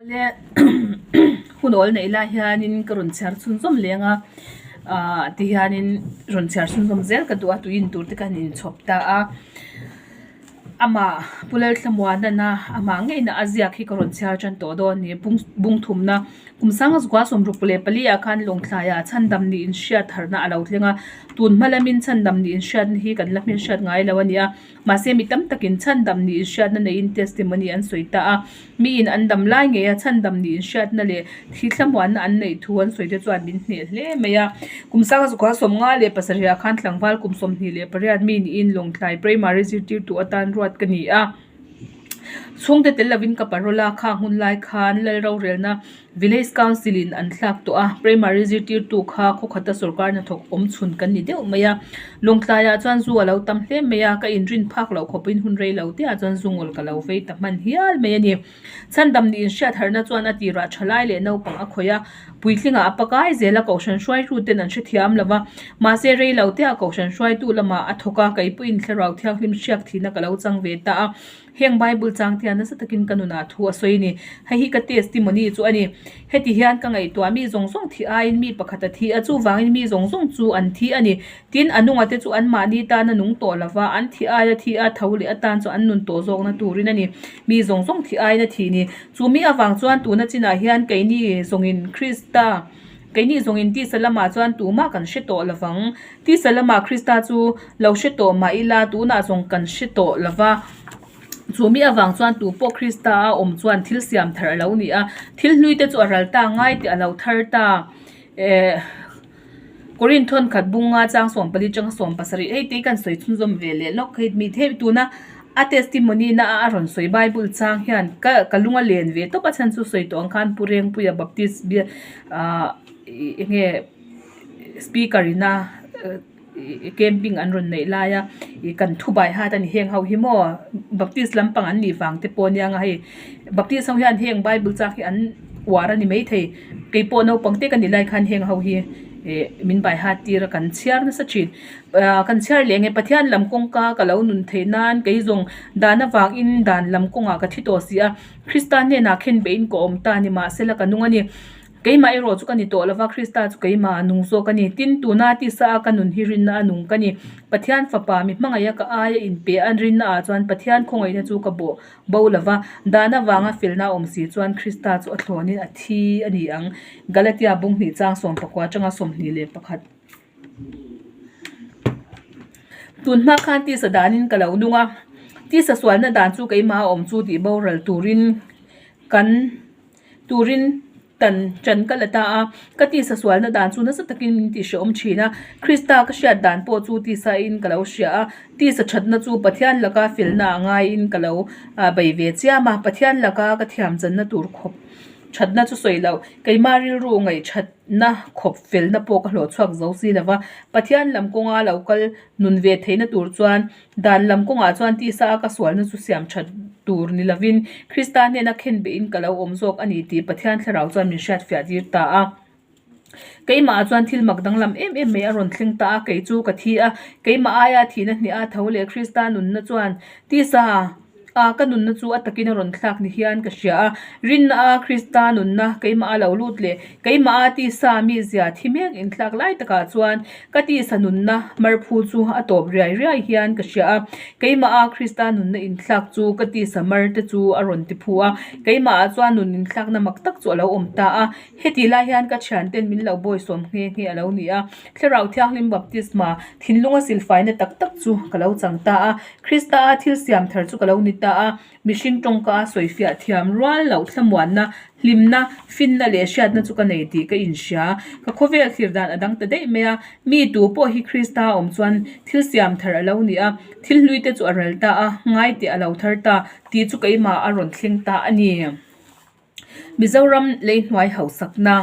Le hun awl neih lai hianin ka rawn chhiar chhunzawm leng a ah tihianin rawn chhiar chhunzawm zel ka duh a tui in tur te khan inchhawp ta a amah Pu Lalthlamuanana amah ngeina a ziak hi ka rawn chhiar tan tawh dawn a ni bung bung thumna kum sang zukua sawmruk leh pali ah khan Lawngthlaiah chhandam nih inhriat harhna a lo thleng a tun hma lamin chhandam nih inhriatna hi kan la hmelhriat ngai lo a ni a. Mahse mi tam takin chhandam nih inhriatna neiin testimony an sawi ta a. Miin an dam lai ngeia chhandam nih inhriatna leh thi thlamuanna an neih thu an sawi te chuan min hneh hle mai a. Kum sanga zakua 57 ah khan tlangval kum 28 mi niin Lawngtlai Primary zirtirtu atan ruat ka ni a. Chhungte tel lovin ka parole a khang hun lai khan Lal rorelna Village Council in an thlak tawh a, Primary zirtirtu kha khawkhata sorkar hnathawk awm chhun kan ni deuh mai a. Lawngtlaiah chuan zu a lo tam hle mai a, ka inrin phak loh khawpin hun rei lo teah chuan zu ngawl ka lo vei ta hman hial mai a ni. Chhandam nih inhriat harhna chuan a tirah thalai leh naupang a khawih a, puitlingah a pakai zel a, kohhran hruaitu ten an hrethiam lo va, mahse rei lo teah kohhran hruaitu lamah a thawk a, keipawhin thlarau thianghlim hriak thihna ka lo chang ve ta a. Heng Bible chang te hian nasa takin ka nunah thu a sawi a ni. Hei hi ka testimony chu a ni. Heti hian ka ngaihtuah mi zawng zawng thih aiin mi pakhat a thi a, chuvangin mi zawng zawng chu an thi a ni. Tin, a nunga te chu anmahni tan a nung tawh lova, an thih aia thi a tho leh atan chu an nun tawh zawkna turin a ni. Mi zawng zawng thih aiin a thih ni. Chu mi avang chuan tuna chinah hian keini zawngin Krista, keini zawngin tisa lamah chuan tumah kan hre tawh lovang. Tisa lamah Krista chu lo hre tawh mah ila, tunah zawng kan hre tawh lova. Chu mi avang chuan tu pawh Krista a awm chuan thil siam thar a lo ni a, thil hlui te chu a ral ta ngai tih a lo thar ta. Eh, Korinth thawnkhat bunga chang 14 atanga 17 hei te kan sawi chhunzawm ve leh lawk hei mi thei tuna a testimony na a rawn sawi Bible chang hian ka ka lung a len ve tawp a chhan chu sawi tawh ang khan Pu Rengpuia Baptist bial ah enge speaker ina camping an rawn neih lai a ih kan thu bai hat a ni heng ho hi maw baptist lampang an nih vang te pawh a nia nga hei baptist ho hian heng bible chak hi an uar a ni maithei keipawh naupang te ka nih lai khan heng ho hi ih min bai hat tir a kan chhiar nasa thin ah kan chhiar leh nge Pathian lam kawngka ka lo nun theih nan kei zawng dan avangin dan lam kawngah ka thi tawh si a Krista hnenah khen beihin ka awm ta a ni mahsela ka nung a ni. Keimah erawh chu ka ni tawh lova, Krista chu keimah a nung zawk a ni. Tin, tuna tisa a ka nun hi rinna a nung ka ni. Pathian Fapa, mi hmangaih a ka aia inpe a rinna ah chuan Pathian khawngaihna chu ka bawh bo lova, dan avanga felna a awm si chuan Krista chu a thlawnin a thi a ni ang. Galatia bung hnih chang 19 atanga 21. Tun hma khan tisa danin ka lo nung a, tisa sualna dan chu keimah a awm chu tih boral turin kan. Turin tan chan ka la ta a, ka tisa sualna dan chu nasa takin min tihhrehawm thin a, Krista ka hriat dan pawh chu tisa in ka lo hria a, tisa thatna chu Pathian laka felna a ngaiin ka lo bei ve chiam a, Pathian laka ka thiam channa tur khawp thatna chu sawi loh, keimah rilru ngaihthatna khawp felna pawh ka hlawh chhuak zo si lova, Pathian lam kawnga lo kal nun ve theihna tur chuan Dan lam kawngah chuan tisa a ka sualna chu siam that tur ni lovin Krista hnena khen beihin ka lo awm zawk a ni tih Pathian thlarau chuan min hriatfiah tir ta a. Keimahah chuan thil mak danglam em em mai a rawn thleng ta a, kei chu ka thi a, keimah aia thihna hnih a tho leh Krista nunna chuan tisa a ka nunna chu a takin a rawn thlak ni hian ka hria a, rinna a Krista nunna keimah a lo lut leh keimah a tisa mizia thi mek inthlak lai takah chuan ka tisa nunna marphu chu a tawp riai riai hian ka hria a, keimah a Krista nunna inthlak chu ka tisa mar te chu a rawn ti phu a, keimah ah chuan nun inthlakna mak tak chu a lo awm ta a, heti lai hian ka thianten min lo bawisawm nghe nghe a lo ni a, Thlarau Thianghlim Baptisma thinlunga silfaina tak tak chu ka lo chang ta a. Krista a thil siam thar chu ka lo ni ta a, mihring tawngka a sawifiah thiam rual loh thlamuanna, hlimna, finna leh hriatna chu ka nei tih ka inhria. Ka khawvel thlir dan a dang ta daih mai a, mi tu pawh hi Krista a awm chuan thil siam thar a lo ni a, thil hlui te chu a ral ta a, ngai teh a lo thar ta tih chu keimah a rawn thleng ta a ni. Mizoram leihnuai hausakna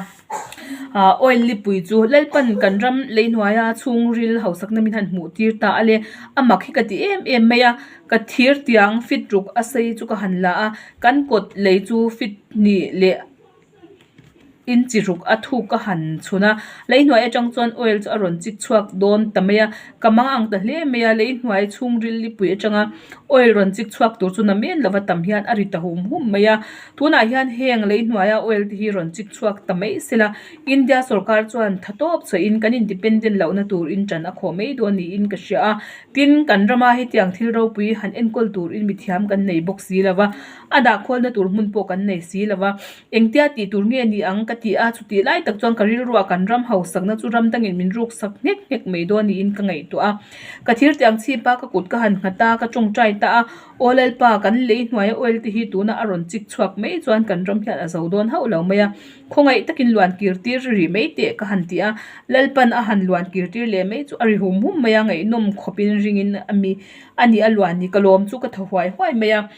ah oil lipui chu Lalpan kan ram leihnuaia chhungril hausakna min han hmuh tir ta a le a mak hi ka ti em em mai a ka thir tiang fit ruk a sei chu ka han la a kan kawt lei chu fit hnih leh. Inchi ruk a thuk a han chhun a, lei hnuai atang chuan oil chu a rawn chik chhuak dawn ta mai a, ka mang ang ta hle mai a, lei hnuai chhungril lipui atanga oil rawn chik chhuak tur chu na men lova tam hian a ri ta hum hum mai a, tunah hian heng lei hnuaia oil te hi rawn chik chhuak ta mai sela India sawrkar chuan tha tawp chhuahin kan independent lohna tur in tan a khawh mai dawn niin ka hria a, tin kan rama hetiang thil ropui han enkawl turin mithiam kan nei bawk si lova, a dah khawlna tur hmun pawh kan nei si lova. Engtia tih tur nge ni ang ka ti a, chutih lai tak chuan ka rilruah kan ram hausakna chu ram dangin min ruksak nghek nghek mai dawn niin ka ngaihtuah a. Ka thir tiang chhip a, ka kut ka han nghat a, ka tawngtai ta a, Aw Lalpa, kan lei hnuaia oil te hi tuna a rawn chik chhuak mai chuan kan ram hian a zo dawn hauh lo mai a, khawngaih takin luan kir tir rih mai teh ka han ti a, Lalpan a han luan kir tir leh mai chu a ri hum hum mai a, ngaihnawm khawpin ringin a mi a ni a luan ni ka lawm chu ka thaw huai huai mai a.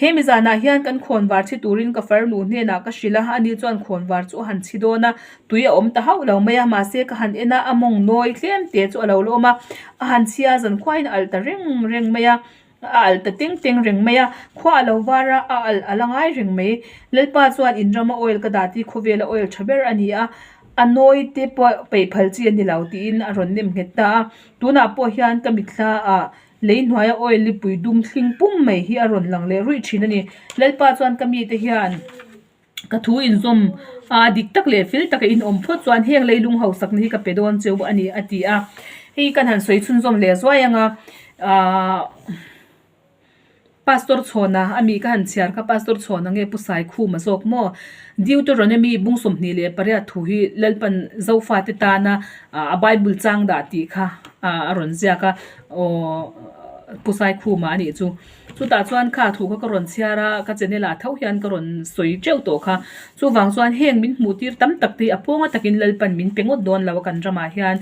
He mi zanah hian kan khawnvar chhi turin ka farnu hnenah ka hrilh a, ani chuan khawnvar chu a han chhi dawn a, tui a awm ta hauh lo mai a, mahse ka han en a, a mawng nawi tlem te chu a lo la awm a, a han chhi a, zankhuain a alh ta reng reng mai a, a alh ta teng teng reng mai a, khua a lo var a, a alh a la ngai reng mai. Lalpa chuan in rama oil ka dah tih khawvela oil tha ber a ni a, a nawi te pawh peih phal chi a ni lo tiin a rawn nem nghet ta a, tunah pawh hian ka mitthla ah Lei hnuaia oil lipui dum thling pum mai hi a rawn lang leh ruih thin a ni. Lalpa chuan ka mite hian ka thu inzawm a dik tak leh fel taka in awm phawt chuan heng leilung hausakna hi ka pe dawn cheu a ni a ti a. Hei kan han sawi chhunzawm leh zuai ang a ahh Pastor Chhawna a mi ka han chhiar kha Pastor Chhawna nge Pu Saikhuma zawk maw? Deuteronomy bung 28 thu hi Lalpan Zofate tana a Bible chang dah tih kha a rawn ziak a. Aw Pu Saikhuma a nih chu. Chutah chuan kha thu kha ka rawn chhiar a, ka channel ah tho hian ka rawn sawi teuh tawh kha. Chuvang chuan heng min hmuh tir tam tak te hi a pawnga takin Lalpan min pe ngawt dawn lo a kan ramah hian.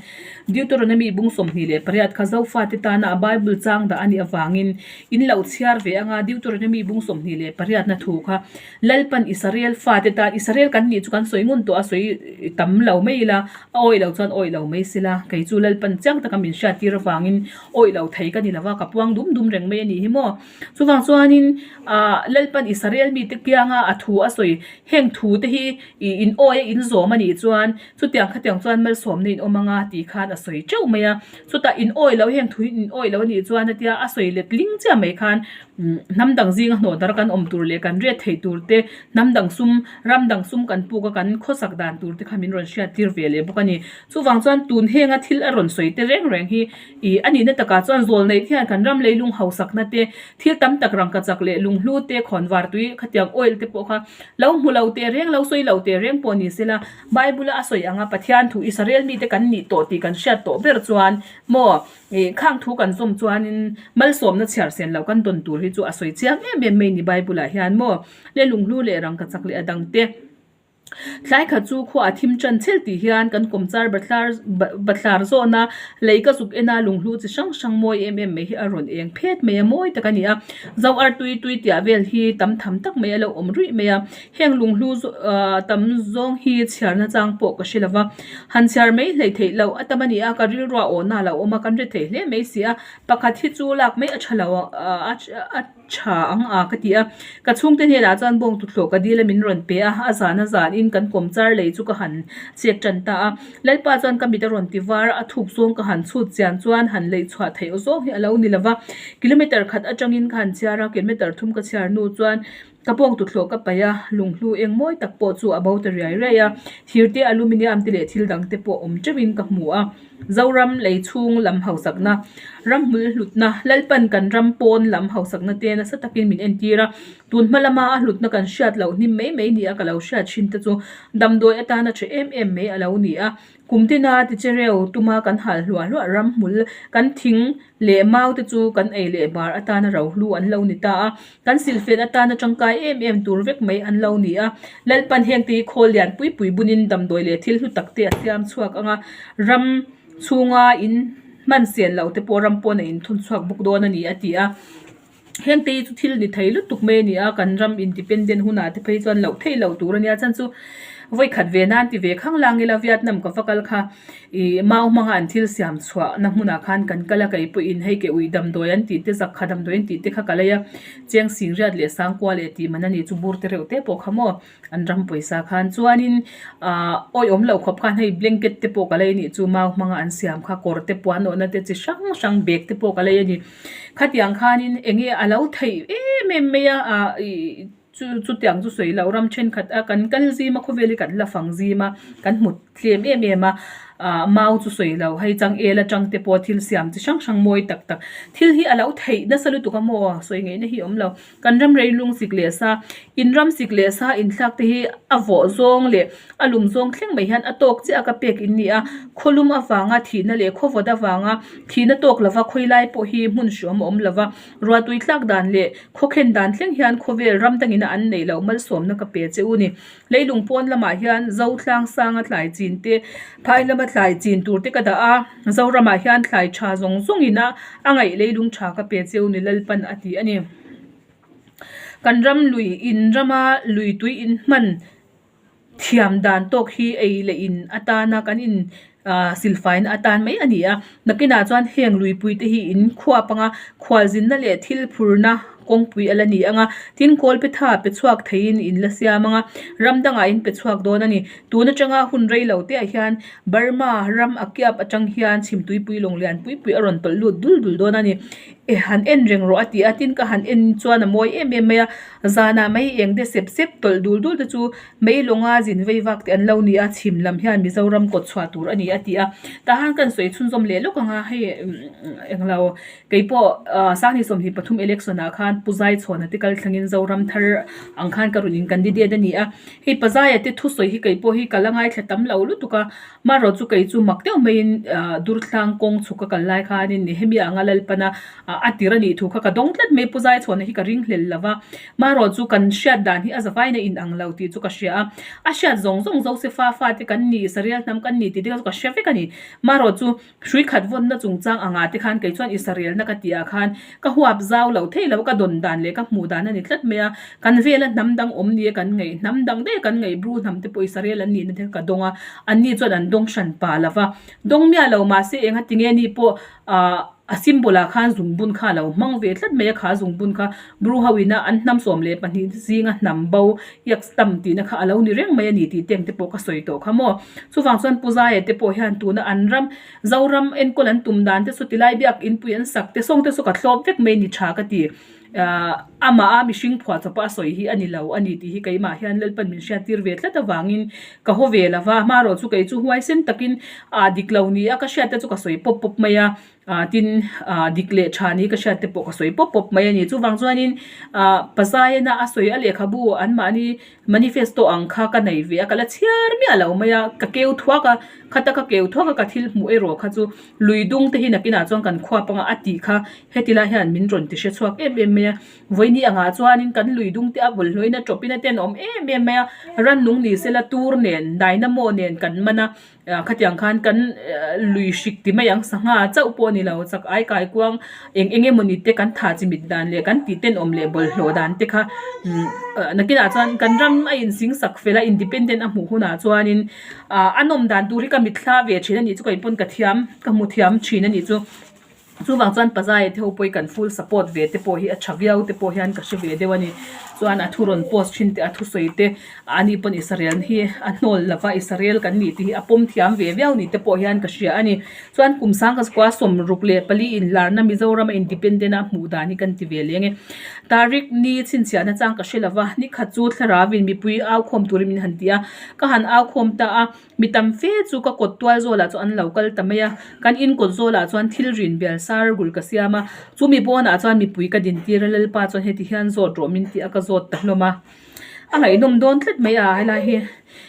Deuteronomy bung 28 kha Zofate tana a Bible chang dah a nih avangin in lo chhiar ve anga Deuteronomy bung 28 na thu kha Lalpan Israel fate tan, Israel kan nih chu kan sawi ngun tawh a, sawi tam lo mai ila, a awih lo chuan awih lo mai sila, kei chu Lalpan chiang taka min hriattir avangin awih lo thei ka ni lo va, ka puang dum dum reng mai a nih hi maw. Chuvang chuanin ah Lalpan Israel mite kianga a thu a sawi, heng thu te hi ih in awi a in zawm a nih chuan chutiang khatiang chuan malsawmna in awm anga tih khan a sawi teuh mai a, chutah in awih lo heng thu hi in awih lo a nih chuan a tia a sawi let ling chiah mai khan Hnam dang zinga hnawh dar kan awm tur leh kan riat theih tur te, hnam dang sum, ram dang sum kan puk a kan khawsak dan tur te kha min rawn hriat tir ve leh bawk a ni. Chuvang chuan tun henga thil a rawn sawi te reng reng hi ih a nihna takah chuan zawl neih hian kan ram leilung hausakna te, thil tam tak rangkachak leh lunghlu te, khawnvar tui khatiang oil te pawh kha lo hmu lo teh reng, lo sawi lo teh reng pawh ni sela Bible a a sawi anga Pathian thu Israel mite kan nih tawh tih kan hriat tawh ber chuan maw Ih khang thu kan zawm chuanin malsawmna chhiar sen loh kan dawn tur hi chu a sawi chiang em em mai ni Bible ah hian maw le lunghlu leh rangka chak leh a dang te. Thlai khat chu khua a thim tan chel tih hian kan kawmchar bathlar bathlar zawhna lei ka zuk en a lunghlu chi hrang hrang mawi em em mai hi a rawn eng phet mai a mawi tak a ni a. Zo artui tui tiah vel hi tam tham tak mai a lo awm ruih mai a. Heng lunghlu tam zawng hi chhiarna chang pawh ka hre lova, han chhiar mai hleih theih loh a tam a ni a, ka rilruah awhna a lo awm a, kan ri thei hle mai si a, pakhat hi chu lak mai a tha lo a tha ang a ka ti a, ka chhungte hnenah chuan bawng tuthlawh ka dil a min rawn pe a, a zan a zanin kan kawm char lei chu ka han chek tan ta a, Lalpa chuan ka mit a rawn ti var a, a thuk zawng ka han chhut chian chuan han leih chhuah theih zawng hi a lo ni lova, kilometer khat atangin ka han chhiar a, kilometer thum ka chhiar hnu chuan Ka pawng tuthlawh ka paih a, lunghlu eng mawi tak pawh chu a bo ta riai riai a, thir te, aluminium te leh thil dang te pawh awm teuhin ka hmu a. Zoram lei chhung lam hausakna, ramhmul hlutna, Lalpan kan ram pawn lam hausakna te nasa takin min entir a, tun hma lama a hlutna kan hriat loh hnim mai mai ni a ka lo hriat thin te chu damdawi atana tha em em mai a lo ni a. Kum tina tichereu tuma kan hal hluah hluah ramhmul kan thing leh mau te chu kan ei leh bar atana rohlu an lo ni ta a, kan silhfen atana tangkai em em tur vek mai an lo ni a. Lalpan heng te hi khawl lian pui pui bunin damdawi leh thil hlu tak te a siam chhuak ang a, ram chhunga in hman sen loh te pawh ram pawn a inthun chhuak bawk dawn a ni a ti a. Heng te hi chu thil ni thei lutuk mai a ni a, kan ram independent hunah te phei chuan loh theih loh tur a nia, chhan chu. Vawi khat ve nan ti ve khang lang ila Vietnam ka va kal kha ih mau hmanga an thil siam chhuah na hmunah khan kan kal a kei pawhin hei ke ui damdawi an tih te zak kha damdawi an tih te kha ka lei a cheng sing riat leh sangkua leh tih man a nih chu bur te reuh te pawh kha maw an ram pawisa khan chuanin ah awihawm loh khawp khan hei blanket te pawh ka lei a nih chu mau hmanga an siam kha kawr te puan awhna te chi hrang hrang bag te pawh ka lei a ni khatiang khanin eng nge a lo theih em em mai a ah ih. Chu chutiang chu sawi loh ram thenkhat a kan kal zim a khawvel hi kan la fang zim a kan hmu tlem em em a ah mau chu sawi loh hei changel atang te pawh thil siam chi hrang hrang mawi tak tak thil hi a lo theih nasa lutuk a maw sawi ngaihna hi a awm lo kan ram rei lung sik leh sa in ram sik leh sa inthlak te hi a vawh zawng leh a lum zawng thleng mai hian a tawk chiah a ka pek in ni a khawlum avanga thihna leh khawvawt avanga thihna tawk lova khawilai pawh hi hmun hriawm a awm lova. Ruahtui tlak dan leh khawkhen dan thleng hian khawvel ram dangin a an neih loh malsawmna ka pe che u ni. Leilung pawn lamah hian Zo tlang sanga thlai chin te, phai lama thlai chin tur te ka dah a, Zoramah hian thlai tha zawng zawngin a a ngaih leilung tha ka pe che u ni Lalpan a ti a ni. Kan ram lui in rama lui tui in hman. Thiam dan tawk hi ei leh in atana kan in ah silfaina atan mai a ni a, nakinah chuan heng luipui te hi in khuap anga khualzinna leh thil phurna kawngpui a la ni ang a, tin kawlphetha pe chhuak theiin in la siam ang a, ram dangah in pe chhuak dawn a ni. Tun atanga hun rei lo te ah hian Burma ram a kiap atang hian chhimtuipui lawng lian pui pui a rawn tawlh lut dul dul dawn a ni. E han en reng rawh a ti a, tin ka han en chuan a mawi em em mai a, zanah mai eng te sep sep tawlh dul dul te chu mei lawnga zin vei vak te an lo ni a, chhim lam hian Mizoram kawt chhuah tur a ni a ti a, tah han kan sawi chhunzawm leh lawk ang a, hei englo keipawh ah Sanghnih 23 election ah khan Pu Zaichhawna te kal thlangin Zoram thar ang khan ka rawn in candidate a ni a, hei Pa Zaia te thusawi hi keipawh hi ka la ngaithla tam lo lutuk a. Marawh chu kei chu mak deuh maiin Durtlang kawng chhuk ka kal lai khanin Nehemia anga Lalpana a tir a nih thu kha ka dawng tlat mai Pu Zaichhawna hi ka ring hlel lo va. Marawh chu kan hriat dan hi a zavain a inang lo tih chu ka hria a. A hriat zawng zawng Josefa fate kan ni, Israel hnam kan ni tih te kha chu ka hre vek a ni. Marawh chu hrui khat vawnna chungchang angah te khan kei chuan Israelna ka tih ah khan Ka huap zau lo thei lo, ka dawn dan leh ka hmuh dan a ni tlat mai a. Kan vela hnam dang awm ni a kan ngaih, hnam dang daih a kan ngaih Bru hnam te pawh Israel an nihna te kha ka dawng a, anni chuan an dawng hran pah lo va. Dawng miah lo mahse eng a ti nge ni pawh ah a symbol ah khan zungbun kha a lo hmang ve tlat mai a, kha zungbun kha Bru ho ina an hnam 12 zinga hnam bo iak stam tihna kha a lo ni reng mai a ni tih teng te pawh ka sawi tawh kha maw. Chuvang chuan Pu Zaia te pawh hian tuna an ram Zoram enkawl an tum dan te chu tilai biak inpui an sak te sawng te chu ka thlawp vek mai ni tha ka ti. Ahh amah a mihring phuah chawpa a sawi hi a ni lo a ni tih hi keimah hian Lalpan min hriattir ve tlat avangin ka haw ve lo va, hmarawh chu kei chu huaisen takin ah dik lo ni a ka hriat te chu ka sawi pawp pawp mai a, ah tin ah dik leh tha ni ka hriat te pawh ka sawi pawp pawp mai a ni. Chuvang chuanin ah Pazaina a sawi a lehkhabu anmahni Manifesto ang kha ka nei ve a, ka la chhiar miah lo mai a, ka keu thuak a, khata ka keu thuak a ka thil hmuh erawh kha chu lui dung te hi nakinah chuan kan khuap anga a tih kha heti lai hian min rawn ti hre chhuak em em mai a, vawiini angah chuanin kan lui dung te a bawlhhlawhin a tawpin a tenawm em em mai a, rannung ni sela tur nen dynamo nen kan man a. Khatiang khan kan lui hrik ti mai ang, sangha chauh pawh a ni lo, chak ai kai kuang eng eng emawni te kan tha chi mit dan leh kan tih tenawm leh bawlhhlawh dan te kha nakinah chuan kan ram a insing sak fel a, independent a hmuh hunah chuanin a nawm dan tur hi ka mitthla ve thin a nih chu kei pawn ka thiam ka hmu thiam thin a nih chu. Chuvang chuan Pazaia te ho pawh hi kan full support ve te pawh hi a tha viau te pawh hian ka hre ve deuh a ni. Chuan a thu rawn post thin te a thusawi te ani pawn Israel hi a hnawl lo va, Israel kan nih tih hi a pawm thiam ve viau ni te pawh hian ka hria a ni. Chuan kum sang ka kua 64 inlarna Mizoram a independent a hmuh dan hi kan ti ve leng e. Tarik ni chhinchhiahna chang ka hre lo va, nikhat chu thlarauin mipui au khawm turin min han ti a, ka han au khawm ta a. Mi tam fe chu ka kawt tual zawlah chu an lo kal ta mai a, kan in kawt zawlah chuan thil rin bial sar gul ka siam a, chu mi pawnah chuan mipui ka din tir a, Lalpa chuan heti hian zawt rawh min tih a ka zawt ta hlawm a, a ngaihnawm dawn tlat mai a helai hi.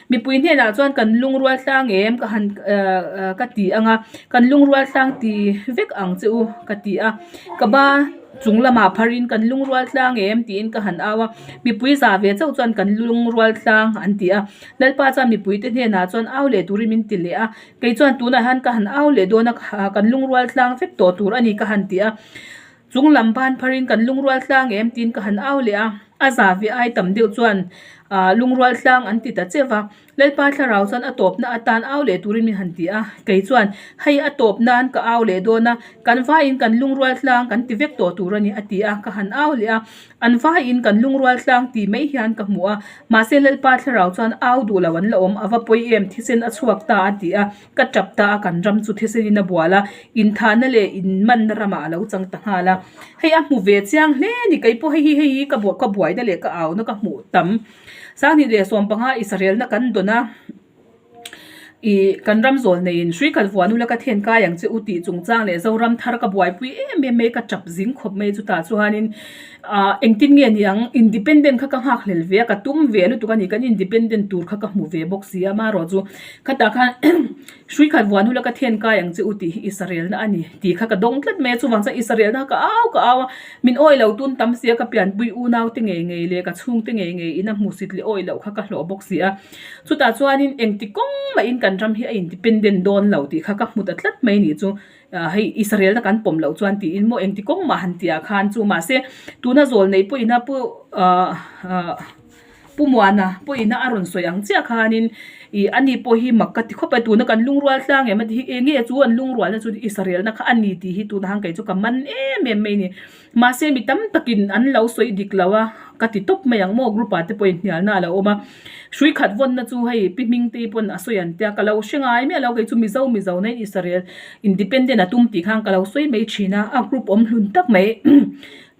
Mipui hnenah chuan kan lungrual tlang em ka han ehh ka ti ang a, kan lungrual tlang ti vek ang che u ka ti a, ka ba chung lamah pharin kan lungrual tlang em tiin ka han au a, mipui za ve chauh chuan kan lungrual tlang an ti a. Lalpa chuan mipuite hnenah chuan au leh turin min ti leh a, kei chuan tunah hian ka han au leh dawn a, kan lungrual tlang vek tawh tur a ni ka han ti a. Chung lam ban pharin kan lungrual tlang em tiin ka han au leh a, a za ve ai tam deuh chuan Aah lungrual tlang an ti ta che va. Lalpa thlarau chuan a tawpna atan au leh turin min han ti a, kei chuan hei a tawp nan ka au leh dawn a, kan vaiin kan lungrual tlang kan ti vek tawh tur a ni a ti a, ka han au leh a, an vaiin kan lungrual tlang ti mai hian ka hmu a, mahse Lalpa thlarau chuan au duh lo an la awm, a va pawi em thisen a chhuak ta a ti a, ka tap ta a, kan ram chu thisenin a bual a, inthahna leh inmanna ramah a lo chang ta nghal a, hei a hmu ve chiang hle a ni, kei pawh hei hi hei hi ka buaina leh ka auna ka hmuh tam. Sanghnih leh 15 Israelna kan dawn a, ih kan ram zawl neiin hrui khat vuan ula ka then kai ang che u tih chungchang leh Zoram thar ka buaipui em em mai ka tap zing khawp mai chutah chuanin ah engtin nge ni ang independent kha ka nghak hlel ve a ka tum ve lutuk a ni kan independent tur kha ka hmu ve bawk si a amaherawh chu khatah khan Hrui khat vuan hula ka then kai ang che u tih hi Israelna a ni tih kha ka dawng tlat mai a, chuvang chuan Israelna kha ka au ka au a, min awi lo tun tam sia ka pianpui unau te ngei ngei leh ka chhung te ngei ngei in a hmusit leh awi loh kha ka hlawh bawk si a, chutah chuanin engti kawng mahin kan ram hi a independent dawn lo tih kha ka hmu ta tlat mai ni chu hei Israelna kan pawm loh chuan tiin maw engti kawng mah han tih ah khan chu mahse tuna zawl nei pawhin a pu ah ah. Pu Muana pawhin a rawn sawi ang chiah khanin ih ani pawh hi mak ka ti khawp a, tuna kan lungrual tlang em a ti hi eng nge chu an lungrualna chu Israelna kha a ni tih hi tunah khan kei chu ka man em em mai a ni. Mahse mi tam takin an lo sawi dik lo a, ka ti tawp mai ang maw group ah te pawhin hnialna a lo awm a, hrui khat vawnna chu hei Pi Hmingtei pawn a sawi an tia ka lo hre ngai miah lo kei chu Mizo Mizo na in Israel independent a tum tih khan ka lo sawi mai thin a, a group awm hlun tak mai.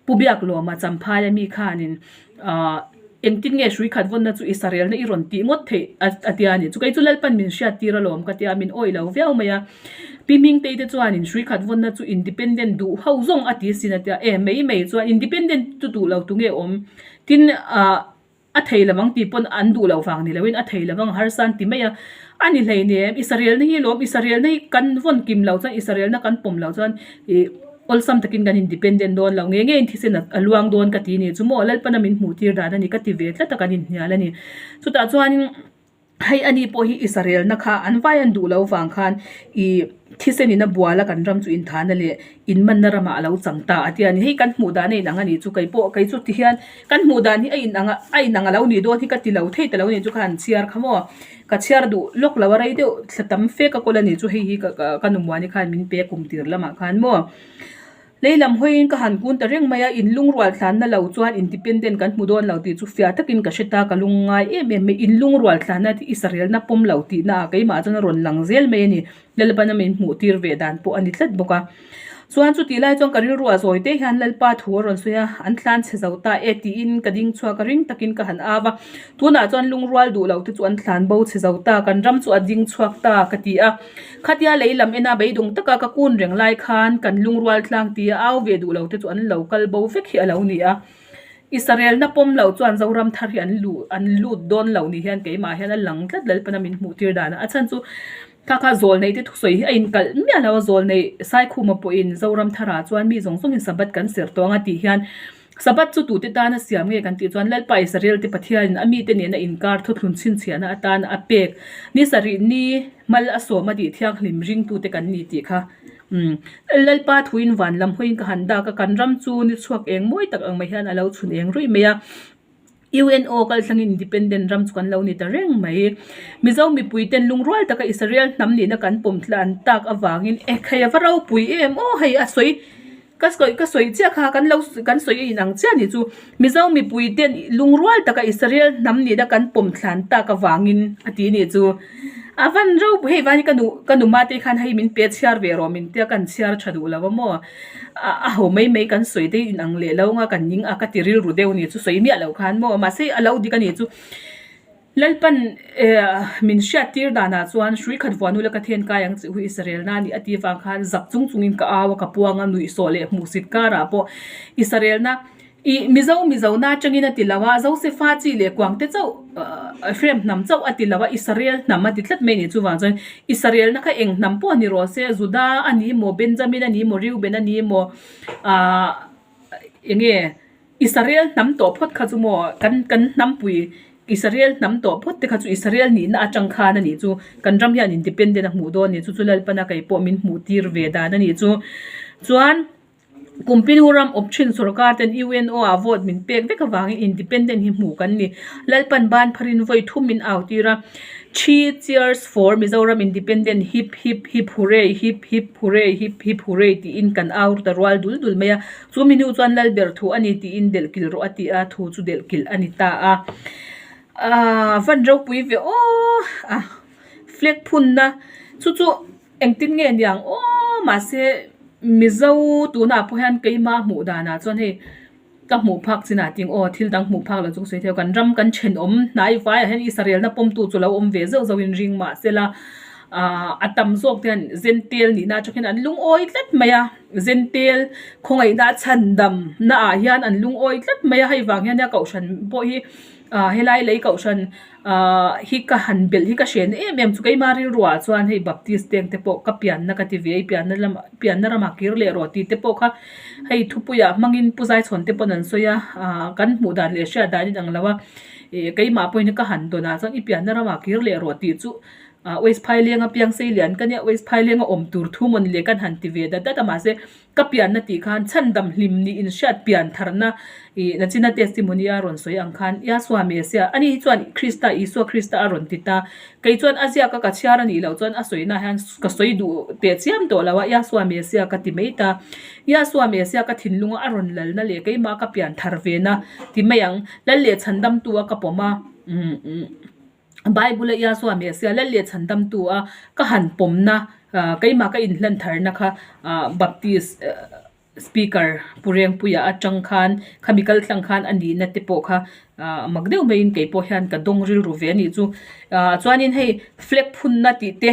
Pu Biaklawma Champhai a mi khanin aah engtin nge hrui khat vawnna chu Israelna i rawn tih ngawt theih a tia a ni. Chu kei chu Lalpan min hriat tir alawm ka tia min awih lo viau mai a. Pi Hmingtei te chuanin hrui khat vawnna chu independent duh ho zawng a ti sin a tia e mai mai chuan independent chu duh lo tu nge awm tin aah A thei lo ang tih pawn an duh loh vang ni loin a thei lo ang harsa an ti mai a, a ni hleinem Israelna hi lawm Israelna hi kan vawn kim loh chuan Israelna kan pawm loh chuan ih awlsam takin kan independent dawn lo nge nge in thisen a luang dawn ka ti ni chu maw Lalpana min hmuh tir dan a ni ka ti ve tlat a kan inhnial a ni chutah chuanin hei ani pawh hi Israelna kha an vai an duh loh vang khan ih thisen in a bual a kan ram chu inthahna leh inmanna ramah a lo chang ta a tia ni hei kan hmuh dan a inang a nih chu kei pawh kei chu ti hian kan hmuh dan hi a inang a a inang a lo nih dawn hi ka ti lo thei ta lo a nih chu ka han chhiar kha maw ka chhiar duh lawk lo a rei deuh thla tam fe ka kawl a nih chu hei hi ka ka numuani khan min pe kum tir lamah khan maw. Lei lam hawiin ka han kun ta reng mai a, in lungrual thlanna lo chuan independent kan hmu dawn lo tih chu fiah takin ka hre ta, ka lung ngai em em mai. In lungrual thlanna hi Israelna pawm lo tihna ah keimah chuan a rawn lang zel mai a ni. Lalpana min hmuh tir ve dan pawh a ni tlat bawk a. Chuan chutih lai chuan ka rilruah zawi te hian Lalpa thu a rawn sawi a, an thlan chhe zo ta e tiin ka ding chhuak a, ring takin ka han au a. Tunah chuan lungrual duh lo te chu an thlan bo chhe zo ta, kan ram chu a ding chhuak ta ka ti a. Khatia lei lam ena beidawng taka ka kun reng lai khan kan lungrual tlang tia au ve duh lo te chu an lo kal bo vek hi a lo ni a. Israelna pawm loh chuan Zoram thar hi an luh an lut dawn lo ni hian keimah hian a lang tlat Lalpana min hmuh tir dan a. A chhan chu kha kha zawlnei te thusawi hi a inkalh miah lo a, zawlnei Saikhuma pawhin Zoram tharah chuan mi zawng zawngin Sabbath kan serh tawh ang a tih hian Sabbath chu tute tana siam nge kan tih chuan Lalpa Israel te Pathianin a mite nena inkar thuthlun chhinchhiahna atana a pek ni sarih ni hmal a sawm a tih thianghlim ringtute kan ni tih kha umm Lalpa thuin van lam hawiin ka han dak a kan ram chu ni chhuak eng mawi tak ang mai hian a lo chhun eng ruih mai a UNO kal thlangin independent ram chu kan lo ni ta reng mai. Mizo mipui ten lungrual taka Israel hnam nihna kan pawm tlan tak avangin ek hei a va ropui em aw hei a sawi Ka sawi ka sawi chiah kha kan lo kan sawi a inang chiah nih chu Mizo mipui ten lungrual taka Israel hnam nihna kan pawm thlan tak avangin a ti nih chu a van ropui hei vangin ka nu ka nu mate khan hei min pe chhiar ve rawh min tia kan chhiar tha duh lo a maw a a ho mai mai kan sawi te inang leh lo anga kan ning a ka ti rilru deuh nih chu sawi miah loh khan maw mahse a lo dik a nih chu. Lalpan min hriat tir danah chuan hrui khat vuan ula ka then kai ang che hu Israel na nih a ti vang khan zak chung chungin ka au a ka puang a nuihsawh leh hmuhsit karah pawh Israel na ih Mizo Mizo na atangin a ti lo a Josefa chi leh kuang te chauh Ephraim hnam chauh a ti lo a Israel hnam a ti tlat mai a ni chuvang chuan Israel na kha eng hnam pawh ni rawh se Juda a ni maw Benjamin a ni maw Reuben a ni maw ah eng nge Israel hnam tawh phawt kha chu maw kan kan hnampui Israel hnam tawh phawt te kha chu Israel nihna atang khan a nih chu kan ram hian independent a hmuh dawn a ni chu chu Lalpana kei pawh min hmuh tir ve dan a nih chu chuan. Kumpinu ram awp thin sorkar ten UNO ah vote min pek vek avangin independent hi hmuh kan ni. Lalpan ban pharin vawi thum min au tir a, Three cheers for Mizoram independent hip hip hip hooray hip hip hooray hip hip hooray tiin kan au ta rual dul dul mai a. Chu mi hnu chuan Lalber thu a ni tiin delh kilh rawh a ti a, thu chu delh kilh a ni ta a. Aaa van ropui ve aw a flag phunna chu chu engtin nge niang aw mahse Mizo tunah pawh hian keimah hmuh danah chuan hei ka hmuh phak chinah ting aw thil dang hmuh phak loh chu ka sawi thei a kan ram kan thenawm hnai vaiah hian Israel na pawmtu chu lo awm ve zeuh zeuh in ring mahsela aaa a tam zawk te hian zentel nihna atang hian an lungawi tlat mai a zentel khawngaihna a chhandam naah hian an lungawi tlat mai a hei vang hian nia kohhran pawh hi ah helai lei kohhran ah hi ka han belh hi ka hriat em em chu keima rilruah chuan hei baptist teng te pawh ka pianna ka ti ve a i pianna lamah pianna ramah kir leh rawh tih te pawh kha hei thupuiah hmangin pu zaichhawn te pawn an sawi a ah kan hmuh dan leh hriat dan in ang lo a ih keimah pawhin ka han dawn ah chuan i pianna ramah kir leh rawh tih chu ah waste phai lenga piang sei lian ka nia waste phai lenga awm tur thu mawn le kan han ti ve dat dat a mahse Ka pianna tih khan chhandam hlim nih inhriat pian tharna ih nachina testimony a rawn sawi ang khan Yahshua Messiah ani hi chuan Krista Isua Krista a rawn ti ta. Kei chuan a ziaka ka chhiar a nih loh chuan a sawina hian ka sawi duh teh chiam tawh lo a Yahshua Messiah ka ti mai ta. Yahshua Messiah ka thinlunga a rawn lalna leh keimah ka pian thar vena ti mai ang. Lal leh chhandamtu a ka pawm a umm. Bible a Yahshua Messiah lal leh chhandamtu a ka han pawmna ah keimah ka inhlan tharna kha ah Baptist speaker Pu Rengpuia atang khan khami kal tlang khan a nihna te pawh kha ah mak deuh maiin kei pawh hian ka dawng rilru ve a nih chu ah chuanin hei flag phunna tih te.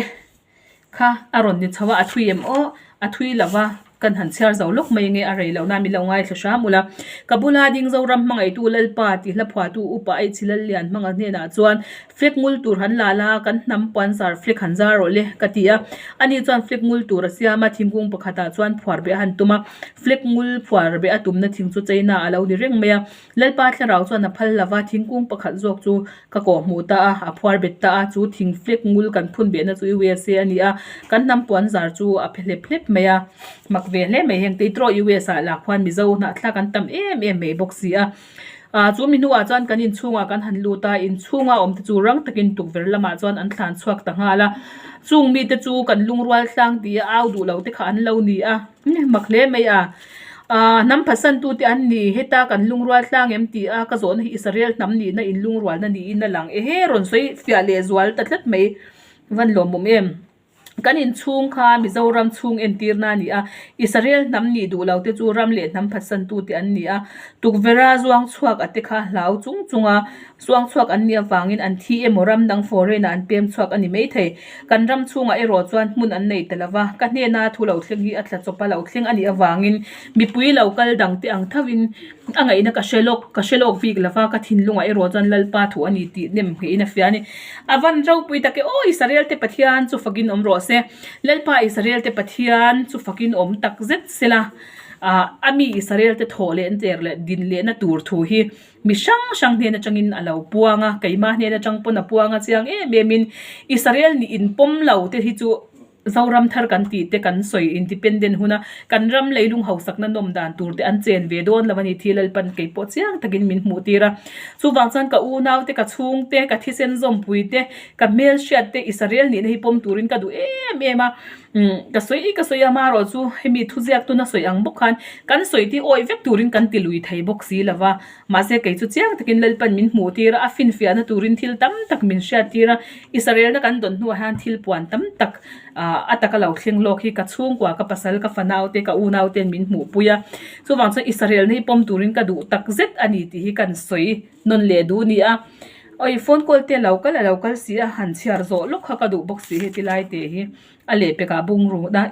Kha a rawn ni chho a, a thui em aw, a thui lo va, kan han chhiar zo lawk mai nge a rei loh nan min lo ngaithla hram ula. Ka bula ding Zoram hmangaihtu Lalpa tih hla phuahtu Upa Aichhi Lallian hmanga hnenah chuan flag ngul tur han la la, kan hnam puan zar flag han zar rawh le ka ti a. Ani chuan flag ngul tur a siam a, thingkung pakhatah chuan phuar beh a han tum a, flag ngul phuar beh a tumna thing chu China a lo ni reng mai a. Lalpa thlarau chuan a phal lova, thingkung pakhat zawk chu ka kawh hmuh ta a, a phuar bet ta a, chu thing flag ngul kan phun behna chu USA a ni a, kan hnam puan zar chu a phe hlep hlep mai a, mak ve hle mai heng te erawh US ah lah khuan Mizo hnahthlak an tam em em mai bawk si a. Ah chu mi hnuah chuan kan inchhungah kan han lut a, inchhunga awm te chu rang takin tukverh lamah chuan an thlan chhuak ta nghal a, chung mite chu kan lungrual tlang tih a au duh lo te kha an lo ni a, mak hle mai a. Aaa hnam phatsantute an ni, heta kan lungrual tlang em tih a ka zawhna hi Israel hnam nihna in lungrualna niin a lang. Ehe rawn sawi fiah leh zual ta tlat mai, van lawmawm em. Kan inchhung kha Mizoram chhung entirna a ni a, Israel hnam nih duh lo te chu ram leh hnam phatsantute an ni a, tukverha zuang chhuak a te kha hlau chung chunga Suang chhuak an nih avangin an thi emaw ram dang foreign ah an pem chhuak a ni mai thei. Kan ram chhungah erawh chuan hmun an nei ta lova, ka hnena thu lo thleng hi a tla chawp a lo thleng a nih avangin mipui lo kal dang te ang thovin a ngaihna ka hre lawk ka hre lawk bik lova, ka thinlungah erawh chuan Lalpa thu a ni tih nem ngeihin a fia a ni. A van ropui tak e aw Israel te Pathian chu fakin awm rawh se. Lalpa Israel te Pathian chu fakin awm tak zet sela, ah a mi Israel te thawh leh tler leh din lehna tur thu hi Mi hrang hrang hnen atangin a lo puang a, keimah hnen atang pawn a puang a chiang em em in Israel nih inpawm lo te hi chu Zoram thar kan tih te kan sawi independent hun a, kan ram leilung hausakna nawm dan tur te an chen ve dawn lo a ni thi Lalpan kei pawh chiang takin min hmuh tir a. Chuvang chuan ka unau te, ka chhung te, ka thisen zawmpui te, ka hmelhriat te Israel nihna hi pawm turin ka duh em em a. Umm ka sawi ka sawi a marawh chu hemi thuziak tuna sawi ang bawk khan kan sawi tih awih vek turin kan ti lui thei bawk si lo va, mahse kei chu chiang takin Lalpan min hmuh tir a, a finfiahna turin thil tam tak min hriat tir a, Israelna kan dawn hnuah hian thil puan tam tak ah a taka lo thleng lawk hi ka chhungkua ka pasal ka fanau te ka unau ten min hmuh pui a, chuvang chuan Israelna hi pawm turin ka duh tak zet a ni tih hi kan sawi nawn leh duh a ni a, awi phone call te a lo kal a lo kal si a, han chhiar zawh lawk kha ka duh bawk si heti lai te hi. A lehpekah bungruna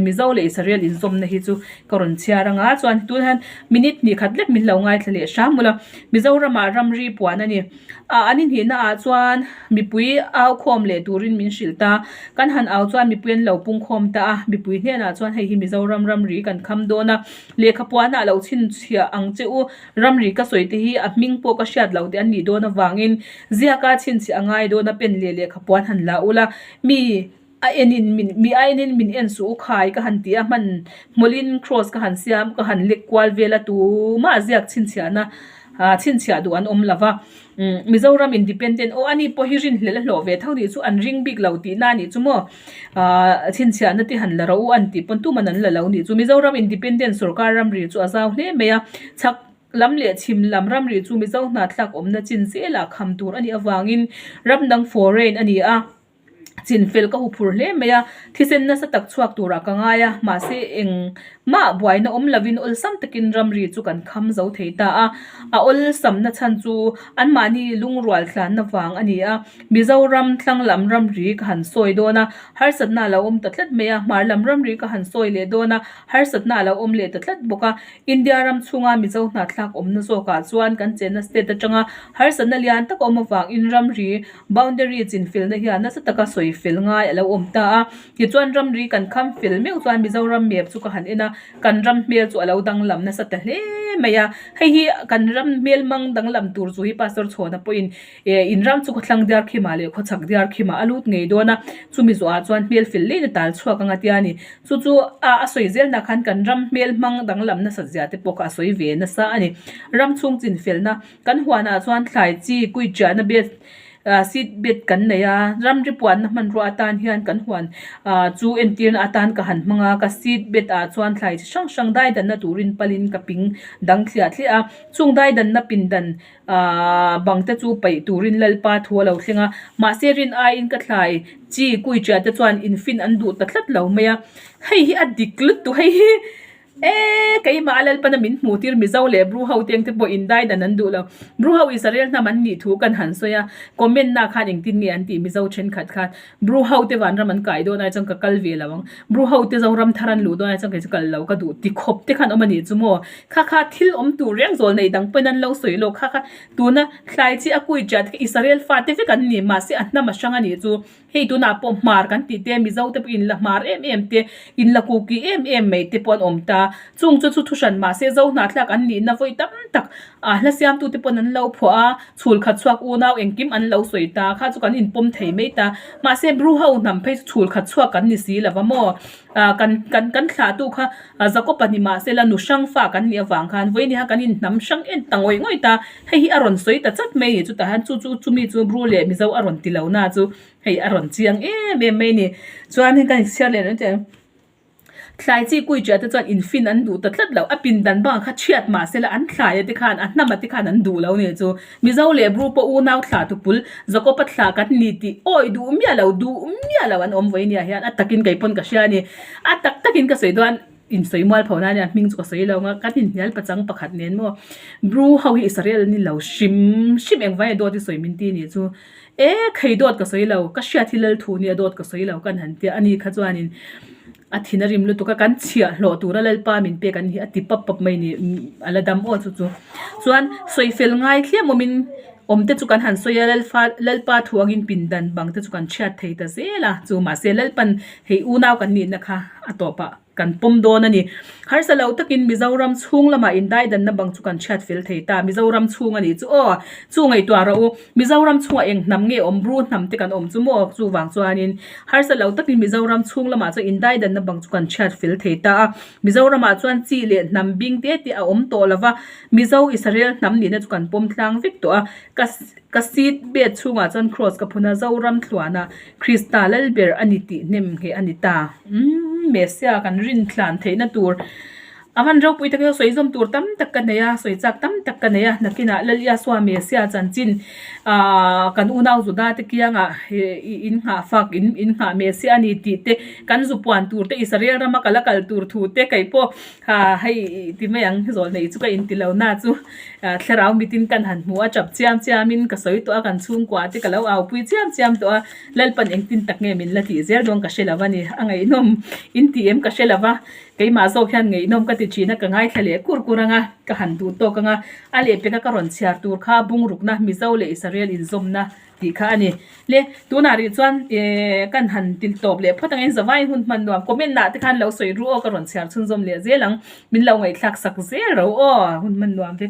Mizo leh Israel inzawmna hi chu ka rawn chhiar anga chuan tun hian minute hnih khat lek min lo ngaithla leh hram ula Mizoramah ramri puan a ni. Ah an inhnihna ah chuan mipui au khawm leh turin min hrilh ta. Kan han au chuan mipui an lo pung khawm ta a, mipui hnenah chuan hei hi Mizoram ramri kan kham dawn a, lehkha puanah lo chhinchhiah ang che u, ramri ka sawi te hi a hming pawh ka hriat loh te an nih dawn avangin ziaka chhinchhiah a ngai dawn a pen leh lehkha puan han la ula mi. A enin min mi a enin min en suh u khai ka han ti a hman hmawlhin cross ka han siam ka han lek kual vel a tumah ziak chhinchhiahna ah chhinchhiah duh an awm lo va umm Mizoram independent aw ani pawh hi rinhlelh a hlawh ve tho nih chu an ring bik lo tihna a nih chu maw ah chhinchhiahna te han la rawh u an tih pawn tuman an la lo nih chu Mizoram independent sorkar ramri chu a zau hle mai a chhak lam leh chhim lam ramri chu Mizo hnathlak awmna chin zelah kham tur a nih avangin ram dang foreign a ni a. Chinfel ka huphur hle mai a, thisen nasa tak chhuak turah ka ngai a, mahse engmah buaina awm lovin awlsam takin ramri chu kan kham zo thei ta a. A awlsamna chhan chu anmahni lungrual tlanna vang a ni a, Mizoram thlang lam ramri ka han sawi dawn a, harsatna a lo awm ta tlat mai a, hmar lam ramri ka han sawi leh dawn a, harsatna a lo awm leh ta tlat bawk a. India ram chhunga Mizo hnahthlak awmna zawkah chuan kan chenna state atanga harsatna lian tak a awm avangin ramri Boundary chinfelna hian nasa taka sawi fel ngai a lo awm ta a, tichuan ramri kan kham fel meuh chuan Mizoram map chu ka han en a, kan ram hmel chu a lo danglam nasa ta hle mai a, hei hi kan ram hmel mang danglam tur chu hi Pastor Chhawna pawhin eh in ram chu khawthlang diar khimah leh khawchhak diar khimah a lut ngei dawn a, chumi zawhah chuan hmel fel lein a tal chhuak ang a tia a ni. Chu chu a a sawi zelna khan kan ram hmel hmang danglam nasat zia te pawh kha a sawi ve nasa a ni. Ram chhung chinfelna Kan huanah chuan thlai chi kui chiahna bed ah seat bed kan nei a ramri puanna hmanrua atan hian kan huan ah chu entirna atan ka han hmang a ka seat bed ah chuan thlai chi hrang hrang dai danna turin palin ka ping dang thliah thliah a chung dai danna pindan ah bang te chu paih turin lalpa thu a lo thleng a mahse rin aiin ka thlai chi kui chiah te chuan infin an duh ta tlat lo mai a hei hi a dik lutuk hei hi. E, keimah a Lalpana min hmuh tir Mizo leh Bru ho te engte pawh indai dan an duh lo. Bru ho Israel hnam an nih thu kan han sawi a, comment na khan engtin nge an tih Mizo thenkhat khan Bru ho te vanram an kai dawn ai chuan ka kal ve lo ang, Bru ho te Zoram thar an luh dawn ai chuan kei chu kal lo ka duh ti khawp te khan awm a nih chu maw. Kha kha thil awm tur reng zawl nei dang pawhin an lo sawi lo kha kha tuna thlai chi a kui chiah te kha Israel fate vek an ni mahse a hnam a hrang a nih chu. Hei tunah pawh hmar kan tih te, Mizo te pawh inla hmar em em te, inla kuki em em mai te pawh an awm ta. Chung chu chu thuhran mahse Zo hnahthlak an nihna vawi tam tak ah hla siamtute pawn an lo phuah a, chhul khat chhuak unau engkim an lo sawi ta, kha chu kan inpawm thei mai ta. Mahse Bru ho hnam phei chu chhul khat chhuak kan ni si lo va maw? Ah kan kan kan thlahtu kha Jakob-a ni mahsela nu hrang fa kan nih avang khan vawiin hi kan inhnam hrang en ta ngawih ngawih ta. Hei hi a rawn sawi ta chat mai ni chutah hian chu chu chumi chu Bru leh Mizo a rawn ti lo na chu hei a rawn chiang em em mai ni. Chuan hei kan inchhiar leh reng chuan thlai chi kui ṭiah te chuan infin an duh ta tlat lo. A pindan bangah kha chhiat mah sela an thlaia te khan a hnama te khan an duh lo ni chu. Mizo leh Bru pawh unau thlah tupul Jakob-a thlah kan ni tih awi duh miah lo duh miah lo an awm vawinia hian a takin kei pawn ka hria a ni. A tak takin ka sawi dawn. Insawi mual pho nan a hming chu ka sawi lo ang a, kan inhnial pachang pakhat nen maw Bru ho hi Israel an ni lo hrim hrim engvai a dawt i sawi min ti nih chu e khei dawt ka sawi lo ka hriat hi lal thu nia dawt ka sawi lo kan han tia ani kha chuanin a thin a rim lutuk a kan chhiah hlawh tura lalpa min pek an hi a ti pap pap mai ni a la dam aw chu chu chuan sawi fel ngai thliam awmin awm te chu kan han sawi a lalfa lalpa thu angin pindan bang te chu kan chhiat thei ta zel a chu mahse lalpan hei unau kan nihna kha a tawpah kan pawm dawn a ni. Harsa lo takin Mizoram chhung lamah indaidanna bang chu kan chhiat fel thei ta. Mizoram chhung a nih chu aw, chu ngaihtuah rawh u. Mizoram chhungah eng hnam nge awm, Bru hnam te kan awm chu maw? Chuvang chuanin harsa lo takin Mizoram chhung lamah chuan indaidanna bang chu kan chhiat fel thei ta a. Mizoramah chuan chi leh hnam bing te te a awm tawh lo va, Mizo Israel hnam nihna chu kan pawm tlang vek tawh a. Ka ka seat bed chhungah chuan cross ka phun a, Zoram thluana Krista lal ber a ni tih hnem ngheh a ni ta. Umm Messia kan rin thlan theihna tur a hman ropui tak hi sawi zawm tur tam tak ka nei a, sawi chak tam tak ka nei a, nakinah Lal Iasua Messia chanchin aah kan unau Juda te kiangah in nghah fak in in nghah Messia a ni tih te kan zu puan tur te Israel rama kal a kal tur thu te kei pawh ha hei ti mai ang zawl nei chu ka inti lo na chu. Thlarau mitin kan han hmu a, tap chiam chiamin ka sawi tawh a, kan chhungkua te ka lo aupui chiam chiam tawh a, Lalpan engtin tak nge min la tih zel dawn ka hre lo a ni, a ngaihnawm in tih em ka hre lo va, keimah zawk hian ngaihnawm ka ti thin a, ka ngaithla leh kur kur ang a, ka han duh tawk ang a, a lehpeka ka rawn chhiar tur kha bungrukna Mizo leh Israel inzawmna tih kha a ni. Le, tunah rih chuan eh kan han til tawp leh phawt angin zavai hun hman nuam comment ah te khan lo sawi ru aw ka rawn chhiar chhunzawm leh zel ang, min lo ngaihthlak sak zel ro aw hun hman nuam vek.